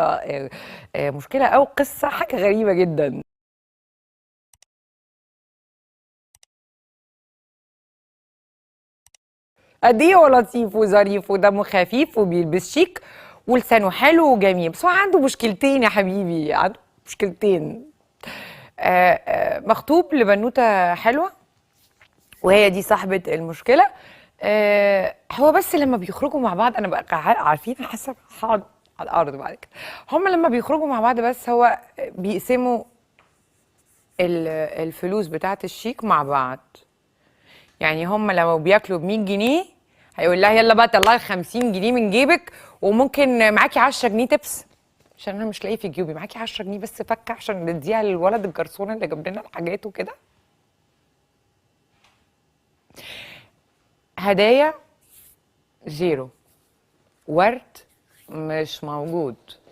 النهارده مشكلة او قصة، حاجة غريبة جدا. قد ايه هو لطيف وظريف ودمه خفيف وبيلبس شيك ولسانه حلو وجميل، بس هو عنده مشكلتين يا حبيبي، عنده مشكلتين. مخطوب لبنوته حلوة وهي دي صاحبة المشكلة. هو بس لما بيخرجوا مع بعض، أنا بقى عارفين حاسة هقعد على الأرض بعد كده. هما لما بيخرجوا مع بعض بس هو بيقسموا الفلوس بتاعة الشيك مع بعض. يعني هما لو بياكلوا ب 100 جنيه هيقول لها يلا بقى طلعي 50 جنيه من جيبك، وممكن معاكي 10 جنيه تبس عشان انا مش لاقي في جيوبي، معاكي 10 جنيه بس فكه عشان نديها للولد الجرسون اللي جاب لنا الحاجات وكده. هدايا زيرو، ورد مش موجود.